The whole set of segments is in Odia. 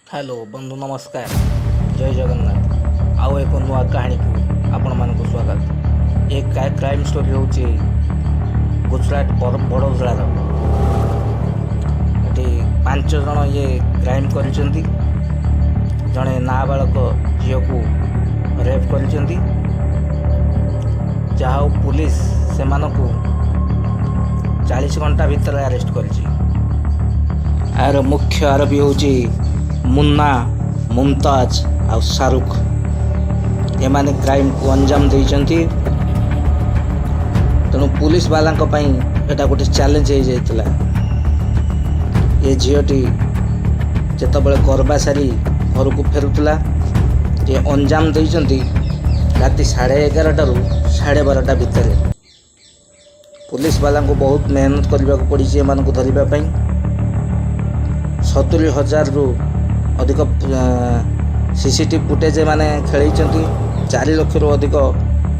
ହ୍ୟାଲୋ ବନ୍ଧୁ, ନମସ୍କାର, ଜୟ ଜଗନ୍ନାଥ। ଆଉ ଏକ ନୂଆ କାହାଣୀକୁ ଆପଣମାନଙ୍କୁ ସ୍ୱାଗତ। ଏ କ୍ରାଇମ୍ ଷ୍ଟୋରି ହେଉଛି ଗୁଜୁରାଟ ବଡ଼ୋଦରାର। ଏଠି ପାଞ୍ଚ ଜଣ ଇଏ କ୍ରାଇମ୍ କରିଛନ୍ତି। ଜଣେ ନାବାଳକ ଝିଅକୁ ରେପ୍ କରିଛନ୍ତି। ଯାହା ହଉ, ପୁଲିସ ସେମାନଙ୍କୁ 40 ଘଣ୍ଟା ଭିତରେ ଆରେଷ୍ଟ କରିଛି। ଏହାର ମୁଖ୍ୟ ଆରୋପୀ ହେଉଛି ମୁନ୍ନା, ମୁମତାଜ ଆଉ ଶାହରୁଖ। ଏମାନେ କ୍ରାଇମକୁ ଅଞ୍ଜାମ ଦେଇଛନ୍ତି। ତେଣୁ ପୁଲିସ ବାଲାଙ୍କ ପାଇଁ ଏଇଟା ଗୋଟେ ଚ୍ୟାଲେଞ୍ଜ ହେଇଯାଇଥିଲା। ଏ ଝିଅଟି ଯେତେବେଳେ ଗରବା ସାରି ଘରକୁ ଫେରୁଥିଲା, ଯେ ଅଞ୍ଜାମ ଦେଇଛନ୍ତି ରାତି 11:30ରୁ 12:30 ଭିତରେ। ପୁଲିସ ବାଲାଙ୍କୁ ବହୁତ ମେହନତ କରିବାକୁ ପଡ଼ିଛି ଏମାନଙ୍କୁ ଧରିବା ପାଇଁ। 70,000ରୁ ଅଧିକ ସିସିଟିଭି ଫୁଟେଜ୍ ଏମାନେ ଖେଳେଇଛନ୍ତି। 4 ଲକ୍ଷରୁ ଅଧିକ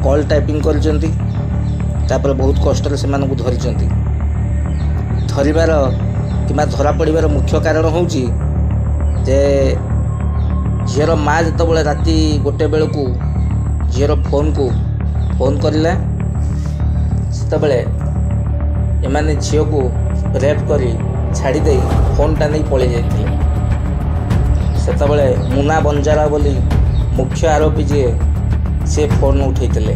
କଲ୍ ଟ୍ୟାପିଂ କରିଛନ୍ତି। ତାପରେ ବହୁତ କଷ୍ଟରେ ସେମାନଙ୍କୁ ଧରିଛନ୍ତି। ଧରିବାର କିମ୍ବା ଧରା ପଡ଼ିବାର ମୁଖ୍ୟ କାରଣ ହେଉଛି ଯେ ଝିଅର ମା ଯେତେବେଳେ ରାତି 1 ବେଳକୁ ଝିଅର ଫୋନ୍କୁ ଫୋନ୍ କରିଲା, ସେତେବେଳେ ଏମାନେ ଝିଅକୁ ରେପ୍ କରି ଛାଡ଼ି ଦେଇ ଫୋନ୍ଟା ନେଇ ପଳେଇ ଯାଇଥିଲେ। ସେତେବେଳେ ମୁନା ବଞ୍ଜାରା ବୋଲି ମୁଖ୍ୟ ଆରୋପୀ ଯିଏ, ସିଏ ଫୋନ୍ ଉଠେଇଥିଲେ।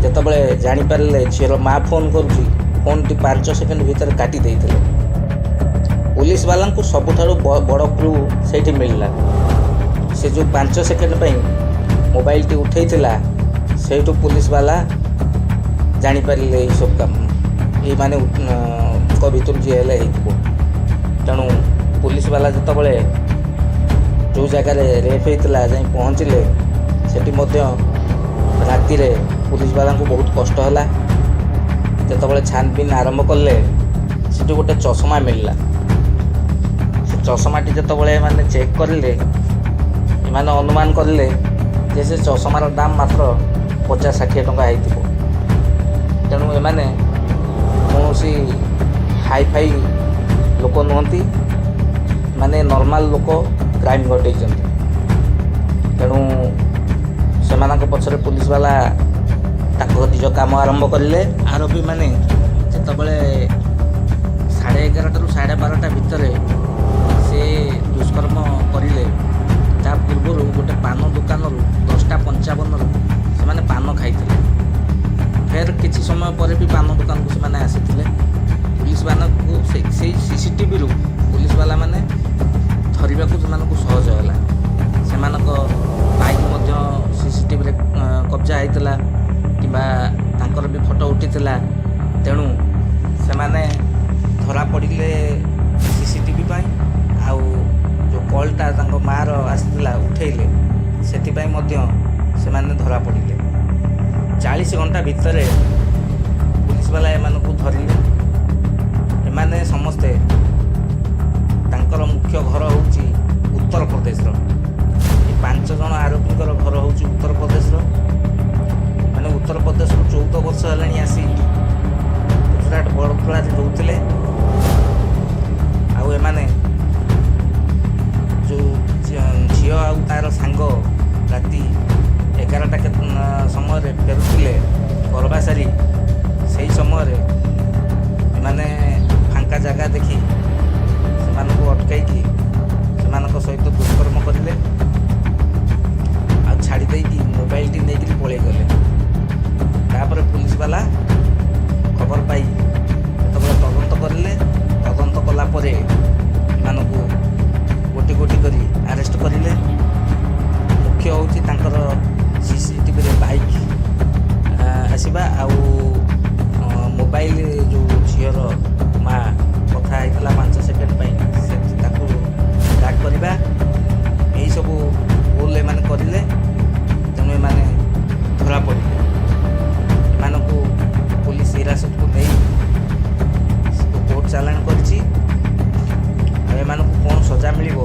ଯେତେବେଳେ ଜାଣିପାରିଲେ ଝିଅର ମା ଫୋନ୍ କରୁଛି, ଫୋନ୍ଟି 5 ସେକେଣ୍ଡ ଭିତରେ କାଟି ଦେଇଥିଲେ। ପୁଲିସ ବାଲାଙ୍କୁ ସବୁଠାରୁ ବଡ଼ କ୍ଲୁ ସେଇଠି ମିଳିଲା। ସେ ଯେଉଁ 5 ସେକେଣ୍ଡ ପାଇଁ ମୋବାଇଲଟି ଉଠେଇଥିଲା, ସେଇଠୁ ପୁଲିସ ବାଲା ଜାଣିପାରିଲେ ଏଇସବୁ କାମ ଏଇମାନେ ଙ୍କ ଭିତରୁ ଯିଏ ହେଲେ ହେଇଥିବ। ତେଣୁ ପୁଲିସ ବାଲା ଯେତେବେଳେ ଯେଉଁ ଜାଗାରେ ରେପ୍ ହେଇଥିଲା ଯାଇ ପହଞ୍ଚିଲେ, ସେଠି ମଧ୍ୟ ରାତିରେ ପୁଲିସ ବାଲାଙ୍କୁ ବହୁତ କଷ୍ଟ ହେଲା। ଯେତେବେଳେ ଛାନବିନ ଆରମ୍ଭ କଲେ, ସେଠି ଗୋଟେ ଚଷମା ମିଳିଲା। ସେ ଚଷମାଟି ଯେତେବେଳେ ଏମାନେ ଚେକ୍ କରିଲେ, ଏମାନେ ଅନୁମାନ କରିଲେ ଯେ ସେ ଚଷମାର ଦାମ ମାତ୍ର 50-60 ଟଙ୍କା ହେଇଥିବ। ତେଣୁ ଏମାନେ କୌଣସି ହାଇଫାଇ ଲୋକ ନୁହନ୍ତି, ମାନେ ନର୍ମାଲ ଲୋକ କ୍ରାଇମ୍ ଘଟେଇଛନ୍ତି। ତେଣୁ ସେମାନଙ୍କ ପଛରେ ପୁଲିସ ବାଲା ତାଙ୍କ ନିଜ କାମ ଆରମ୍ଭ କରିଲେ। ଆରୋପୀମାନେ ଯେତେବେଳେ 11:30ରୁ 12:30 ଭିତରେ ସେ ଦୁଷ୍କର୍ମ କରିଲେ, ତା ପୂର୍ବରୁ ଗୋଟେ ପାନ ଦୋକାନରୁ 10:55ରୁ ସେମାନେ ପାନ ଖାଇଥିଲେ। ଫେର କିଛି ସମୟ ପରେ ବି ପାନ ଦୋକାନକୁ ସେମାନେ ଆସିଥିଲେ। ପୁଲିସ ମାନଙ୍କୁ ସେଇ ସିସିଟିଭିରୁ ପୁଲିସ ବାଲା ମାନେ ଧରିବାକୁ ସେମାନଙ୍କୁ ସହଜ ହେଲା। ସେମାନଙ୍କ ବାଇକ୍ ମଧ୍ୟ ସିସିଟିଭିରେ କବ୍ଜା ହେଇଥିଲା କିମ୍ବା ତାଙ୍କର ବି ଫଟୋ ଉଠିଥିଲା। ତେଣୁ ସେମାନେ ଧରା ପଡ଼ିଲେ ସିସିଟିଭି ପାଇଁ, ଆଉ ଯେଉଁ କଲ୍ଟା ତାଙ୍କ ମାଆର ଆସିଥିଲା ଉଠେଇଲେ, ସେଥିପାଇଁ ମଧ୍ୟ ସେମାନେ ଧରା ପଡ଼ିଲେ। 40 ଘଣ୍ଟା ଭିତରେ ପୁଲିସ ବାଲା ଏମାନଙ୍କୁ ଧରିଲେ। ଏମାନେ ସମସ୍ତେ ତାଙ୍କର ମୁଖ୍ୟ ଘର ହେଉଛି ଉତ୍ତରପ୍ରଦେଶର। ଏ ପାଞ୍ଚ ଜଣ ଆରୋପୀଙ୍କର ଘର ହେଉଛି ଉତ୍ତରପ୍ରଦେଶର। ମାନେ ଉତ୍ତରପ୍ରଦେଶରୁ 14 ବର୍ଷ ହେଲାଣି ଆସି ଗୁଜୁରାଟ ବଡ଼ୋଦରାରେ ରହୁଥିଲେ। ଆଉ ଏମାନେ ଯେଉଁ ଝିଅ ଆଉ ତାର ସାଙ୍ଗ ରାତି 11ଟା ସମୟରେ ଫେରୁଥିଲେ ଗରବା ସାରି, ସେଇ ସମୟରେ ଏମାନେ ଫାଙ୍କା ଜାଗା ଦେଖି ସେମାନଙ୍କୁ ଅଟକାଇକି ସେମାନଙ୍କ ସହିତ ଦୁଷ୍କର୍ମ କରିଲେ, ଆଉ ଛାଡ଼ି ଦେଇକି ମୋବାଇଲଟି ନେଇକିରି ପଳେଇ ଗଲେ। ତାପରେ ପୁଲିସ ବାଲା ଖବର ପାଇ ଯେତେବେଳେ ତଦନ୍ତ କରିଲେ, ତଦନ୍ତ କଲା ପରେ ଏମାନଙ୍କୁ ଗୋଟି ଗୋଟି କରି ଆରେଷ୍ଟ କରିଲେ। ମୁଖ୍ୟ ହେଉଛି ତାଙ୍କର ସିସିଟିଭିରେ ବାଇକ୍ ଆସିବା ଆଉ ମୋବାଇଲ ଯେଉଁ ଝିଅର ମା କଥା ହେଇଥିଲା 5 ସେକେଣ୍ଡ ପାଇଁ, ସେ ତାକୁ ଟ୍ରାକ୍ କରିବା, ଏହିସବୁ ଭୁଲ ଏମାନେ କରିଲେ। ତେଣୁ ଏମାନେ ଧରା ପଡ଼ିଲେ। ଏମାନଙ୍କୁ ପୋଲିସ ହିରାସତକୁ ନେଇ କୋର୍ଟ ଚାଲାଣ କରିଛି। ଆଉ ଏମାନଙ୍କୁ କ'ଣ ସଜା ମିଳିବ,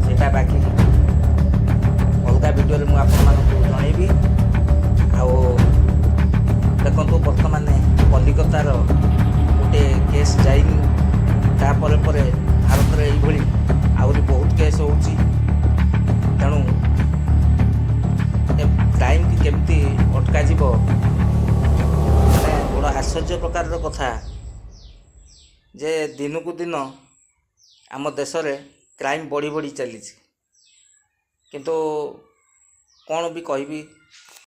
ସେଇଟା ବାକି ଅଲଗା ଭିଡ଼ିଓରେ ମୁଁ ଆପଣମାନଙ୍କୁ ଜଣେଇବି। ଆଉ ଦେଖନ୍ତୁ, ବର୍ତ୍ତମାନ କଲିକତାର ଗୋଟେ କେସ୍ ଯାଇନି, ତାପରେ ପରେ ଭାରତରେ ଏଇଭଳି ଆହୁରି ବହୁତ କେସ୍ ହେଉଛି। ତେଣୁ ଏ କ୍ରାଇମ୍କି କେମିତି ଅଟକାଯିବ? ମାନେ ବଡ଼ ଆଶ୍ଚର୍ଯ୍ୟ ପ୍ରକାରର କଥା ଯେ ଦିନକୁ ଦିନ ଆମ ଦେଶରେ କ୍ରାଇମ୍ ବଢ଼ି ବଢ଼ି ଚାଲିଛି। କିନ୍ତୁ କ'ଣ ବି କହିବି?